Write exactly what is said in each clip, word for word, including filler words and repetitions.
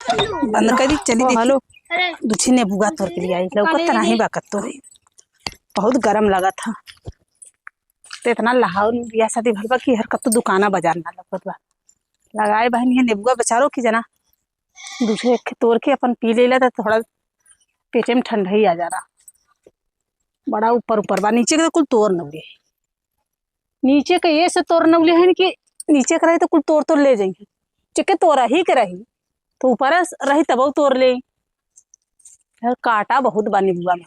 बंद करी, चली ओ, देखी। हेलो। दू ठे नेबुआ तोड़ के ले आई, लौकत त नाही बा कत्तो। बहुत गरम लागत ह। त इतना लहाउन बियाह शादी भइल बा कि हर कत्तो दुकाना बाजार ना लौकत बा। लगाए बहिनी है नेबुआ बेचारो की जना, दू ठे एक ठे तोड़ के अपन पी लेला त थोड़ा पेटे में ठंडई आ जाला। बड़ा ऊपर ऊपर बा, नीचे के तो कुल तोड़ नउले। नीचे के ये से तोड़ नउले हन कि नीचे के रही तो कुल तोड़ तोड़ ले जाई। चेके तोड़ा ही के रही तो ऊपर रही तब तोड़ ले। यार काटा बहुत बा नेबुआ में।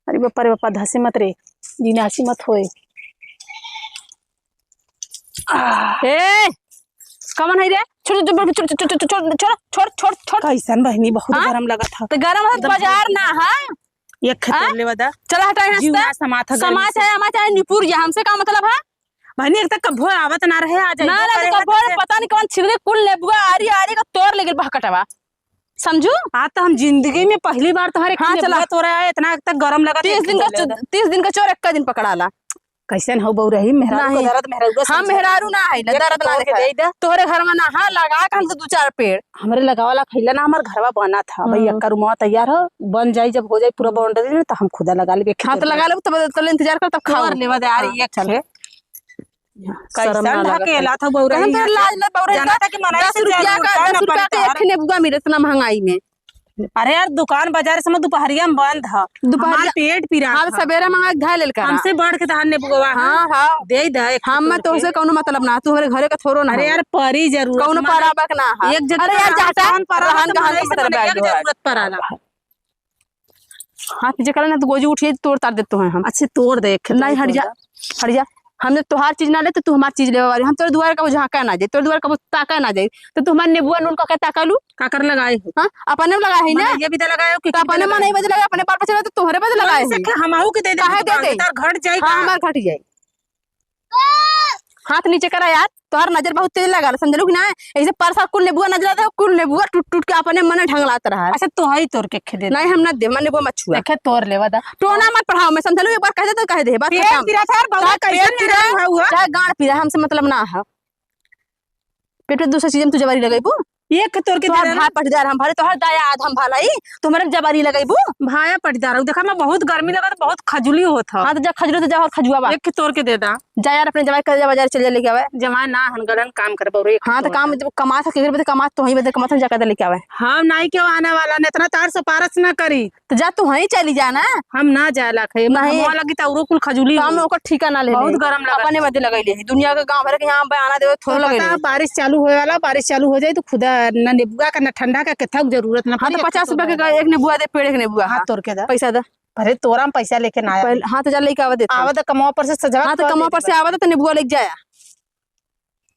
अरे बापा रे बापा, धसे मत रे, जिनासी मत होए। आह। ए, कमन है रे? छोड़, छोड़, छोड़, छोड़, छोड़, छोड़, छोड़। कैसन बहिनी, बहुत हाँ? गरम लगत ह। तो गरम है, एकदम बाजार ना है। एक खे हाँ? तोड़ लेवा दा। चला हटा यहाँ से। जीव ना समात ह गर्मी समात से। है, हमारे चाहे निपुर जा, हमसे का मतलब है? बहिनी, एक त कभो आवत ना रहे, आज ना अइबो ना, करे तो है कभो तो रे, से पता नहीं कौन छिलके कुल नेबुआ आरी आरी का तोड़ ले गेल बहकटवा। समझू? आज तो हम जिंदगी में पहली बार तुम्हारे हाँ, खेत चला। बुआ तोड़ा है, इतना तक गरम लगा तीस दिन का चो-, तीस दिन का चोर एक दिन पकड़ाला। कैसन हो बउरही, मेहरारू का नहीं। दर्द मेहरारू का हम समझे। मेहरारू ना है, एक दर्द ना तोड़ के देखा। दे दे। तोहरे घर में ना, हाँ, लगा के हम तो दू चार पेड़। हमरे लगावला खैला ना, हमार घरवा बना था। भाई, हाँ। एक का रुमवा तैयार हो, बन जाई, जब हो जाई पूरा बाउंड्री ना, तो हम खुदा लगा लेबे, हाँ, तो लगा लेबे, तब, तब इंतजार कर, तब खाओ। तोड़ लेवा दे, आ रही हाँ, एक चल। खे। कैसन शर्म ना लागत है। ढकेला था बउरही कहन तो यहाँ से। लाज ना बउरही जाना का था कि मनई दस से रुपया जान का, उठा दस ना रुपया पड़ता का है। एक नेबुआ मिले इतना महंगाई में। अरे यार, दुकान बाजार से मैं दुपहरिया में बंद है। दुपहरिया हमार पेट पिरात हम है। सबेरे मंगा के धर लेल करा। हमसे बढ़ के तहार नेबुआ है। हाँ, हाँ। दे दे एक हम ठो मत तोड़ के। तोहसे कौनो मतलब ना, तू हमरे घरे का थोड़ो ना अरे हो। यार, परी जरूरत कौनो मत है। पराबक ना है। एक जगह अरे यार, रहन जाता सहन परा रहन तो का हाल मनई से मतलब मनई बैठ के गया। जरूरत पराला। हाथ पीछे करा ना तो गोजी उठिए तोड़ तार देते हैं हम। अच्छे तोड़ दे, एक खेत नहीं, में हट तोड़ जा, दे। हट जा। हम जब तोहार चीज ना ले तो तू हमार चीज लेवे वाली। हम तोरे दुआर का झांका ना जाए, तोरे दुआर का ताका ना जाए, तो तू हमार नेबुआ नून का के ताका लू? काकर लगाए हो? हाँ, अपने में लगाए है ना। मनैया भी तो लगाए हो कि तो अपने मनई बदे लगाए, अपने बाल बच्चा तो तोहरे बदे लगाए है। हमहू के दे दे, काहे दे दे? तार घट जाई हाँ, का? हमार घट जाए। हाथ नीचे करा यार, तोहार नजर बहुत तेज लगा, समझलू कि ना? ऐसे परसा कुल नेबुआ नजर आता, कुल नेबुआ टूट टूट के अपने मने ढंगलात रहा है। अच्छा, तो हई तोड़ के खे दे। नहीं, हम ना दे, मने नेबुआ मत छुआ। देखे, तोड़ लेवा दा। टोना मत पढ़ाओ, मैं समझलू, एक बार कह दे तो कह दे, बात पेट खत्म। पिरात है, बहुत तोहार कैसन पेट पिरा, मेहरारू है हुआ? चाहे गांड पिरा, हमसे मतलब ना है। पेट पे दूसरा चीज में तू जबारी लगेबू? एक तोड़ के तोहार दे देना। भाई पटदार हम भले, तोहार दाया आध हम भलाई, तू हमरे जबारी लगेबू? भाया पटदार, देखा मैं बहुत गर्मी लगा, तो बहुत खजुली होत ह। हाँ, तो जा खजुली तो जा और खजुआ बा। एक तोड़ के दे दा। जा यार, अपने जवाई कर, जा बाजार चल जा, लेके आवे। जवाई ना हन गलन काम कर बउरे, एक हाँ, तो तोड़ काम दे। जब कमात ह, केकर बदे कमात, तोही बदे कमात ह, जा कर दे लेके आवे। हम नाई क्यों आने वाला, न इतना तार से पारस ना करी। तो जा, तू वहीं चली जा ना। हम ना जाए लाख है, नहीं। महुआ लगी तो औरो कुल खजुली तो हम होई। ओकर ठीका ना ले बहुत ले। गरम लगा। अपने बदे लगई ले। दुनिया के गाँव भर के यहाँ बयाना देवे, थोड़ा तो लगई पता ले। है, बारिश चालू होए वाला, बारिश चालू हो जाए तो खुदा ना नेबुआ का, ना ठंडा का, केथा के जरूरत ना हाँ, पड़ी, तो एक पचास रुपया के तोड़ दे। एक नेबुआ दे, पेड़ एक नेबुआ हाँ, है। तोड़ के दा। पैसा दा। अरे, तोरा हम पैसा लेके ना आया। पहले, हाँ, तो जा लेके आवा देते। आवा तो कमवा पर से सजवा हाँ, तो कर कमवा दे पर से बस। आवा तो नेबुआ लेके जाया।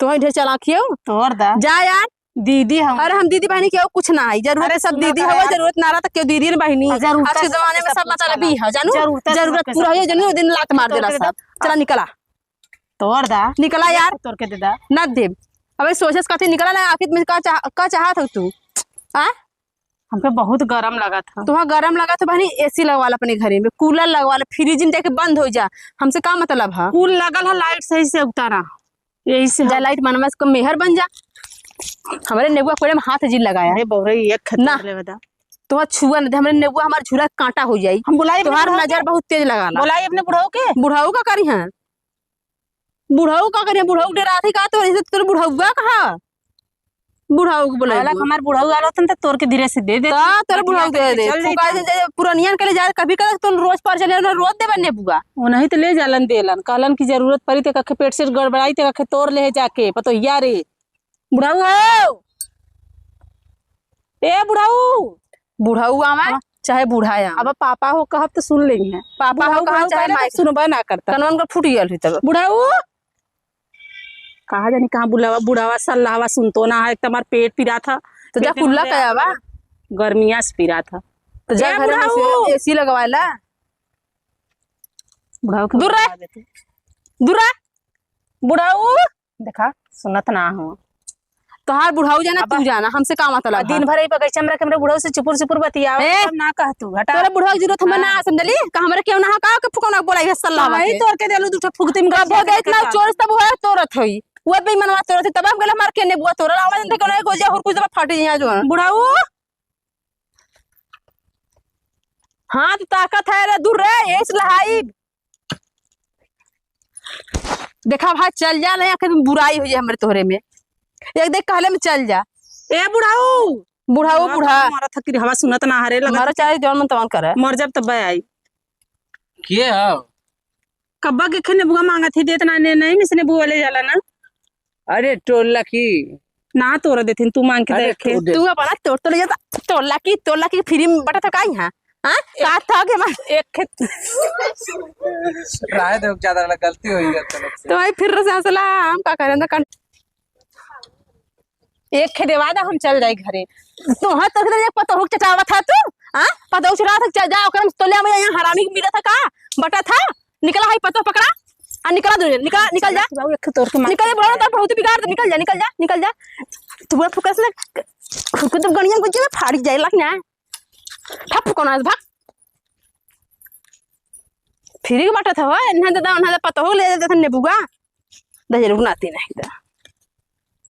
तो वहीं ढेर चालाक हियो। तोड़ दा। जा यार। दीदी हम। अरे हम दीदी बहिनी केहू कुछ ना है, जरूरत अरे सब सुना दीदी तो हवा, यार। जरूरत ना रहा तो केहू दीदी ना बहिनी। जरूरत अरे आज के जमाने में सब मतलब ही है, जानू? जरूरत जरूरत पूरा हो, जरूरत दिन लात मार देला सब। चला निकला। तोड़ दा। निकला यार। तोड़ के दे दा। ना देब। अबे सोचे से कथी निकला ना, आखिर में का चाह-, का चाहत हो तू? आ? हमके बहुत गरम लागत ह। तुहा गरम लागत हो बहिनी, एसी लगवा ला अपने घरे में, कूलर लगवा ला, फ्रिज में जाके बंद हो जा, हमसे का मतलब है? कूल लगल है, लाइट सही से उतारा, यही से जा हम लाइट मनवा से मेहर बन जा। हमरे नेबुआ कोड़े में हाथ जिन लगाया। अरे बउरे, एक खेत ना। ले बता। तुहा छुआ न दे, हमरे नेबुआ हमार झूरा कांटा हो जाई। हम बुलाई अपने तुहार बुढ़ऊ नजर के? बहुत तेज लगाला। बुलाई अपने बुढ़ऊ के? बुढ़ऊ का करी हैं? बुढ़ऊ का करिया, बुढ़ऊ डेरात है का? तो ऐसे तोर बुढ़ऊआ कहा? बुढ़ऊ के बोले हालांकि बुआ। हमार बुढ़ऊ आलो तन त तोड़ के धीरे से दे दे। का तोर बुढ़ऊ दे दे? चल फुका जाई। दे, दे, पुरनियन के ले जा, कभी कदा तो रोज पर चले, रोज देबे नेबुआ। वो नहीं तो ले जालन देलन, कहलन की जरूरत पड़ी त कखे पेट से गड़बड़ाई त कखे तोड़ ले जाके, पतोहिया रे। बुढ़ऊ हो, ए बुढ़ऊ। बुढ़ऊ आवे, हाँ। चाहे बूढ़ा आवे। अब पापा हो कहब तो सुन लेंगे। पापा हो बुढ़ऊ, कहब बुढ़ऊ चाहे कहले माई तो सुनबे ना करता। कनवन का फूट गयल हुई तब। बुढ़ऊ। कहाँ जानी कहाँ बुलावा, बुढ़ावा सल्लाहवा सुनतो ना है, एक तो हमार पेट पिरात ह। तो जा पेट में कुल्ला मुझे कयावा। गर्मिया से पिरात ह। तो जा ए घरे में बुढ़ऊ। एसी, एसी लगवाला। बुढ़ऊ के दूर रह। बुला देते। दूर रह। बुढ़ऊ। देखा, सुनत ना हो। तोहार बुढ़ऊ जाना, अब तू जाना, हमसे का मतलब आ, दिन है? भर ई बगीचा में रह के हमरे बुढ़ऊ से चुपुर चुपुर बतियावे, ए, मतलब ना कह तू, हटा। तोरे बुढ़ऊ के जरूरत हमें ना हाँ। है, समझली? का हमरे केहू ना हो, का के फुकौना बोलाई है सल्ला तो बात वही है। तोर के देलू दूठा फुकती में कब गठिया हो गई के इतना काट। चोर तब हुआ तोरत होई। वो बेईमानवा तोरत है, तब हम गले मार के नेबुआ तोरल, आवाज देखे ना गोजिया हुरकुस दबा फाटी यहाँ जो है। बुढ़ऊ। हाँ, तो ताकत है रे, दूर रे, यही से लहाई। देखा भाई, चल जा, नहीं आखिर में बुराई हो जाए हमरे तोहरे में। एक देख कहले में चल जा। ए बुढ़ऊ। बुढ़ऊ, बुढ़ऊ, बूढ़ा। मारा था कि हवा सुनत ना हरे, लगा हमारा था चाहे जौन मन तवन करे। मर जब तब आई। के हो? कब्बा के खेने बुआ मांगत ही, देत ना ने, नहीं मिसने बुआ ले जाला ना। अरे टोला की। ना तोड़ देथिन, तू मांग के अरे देखे। तू दे। तू अपना तोड़ तो ले जाता, टोला की, टोला की फ्री में बटा था का यहाँ? हाँ? एक का था के मार? एक खेत। राय दे, ज्यादा वाला गलती हो गई गलत से। तो भाई फिर से हंसला, हम का करें ना कन-, एक खेत देवा दा, हम चल जाई घरे। तो हाँ, तो एक पतोह के चटावा था तू? हाँ? पतोह चटावा था, चल जा, ओकरम तोले में यहाँ हरामी मिला था का? बटा था? निकला है पतोह पकड़ा। आ निकला दूर, निकला, निकल जा। बाबू, एक तोड़ के मार निकल जा, बड़ा तो बहुत बिगाड़ दे, निकल जा, निकल जा, निकल जा। तू बड़ा फुकस ना, फुकस तो गणिया गुज्जे में फाड़ी जाए लग ना। ठप कौन आज भाग। फिर के बाटा था, हो, इन्हें दादा, उन्हें पता हो ले जाते थे नेबुआ। दे रुक नाती नहीं दा।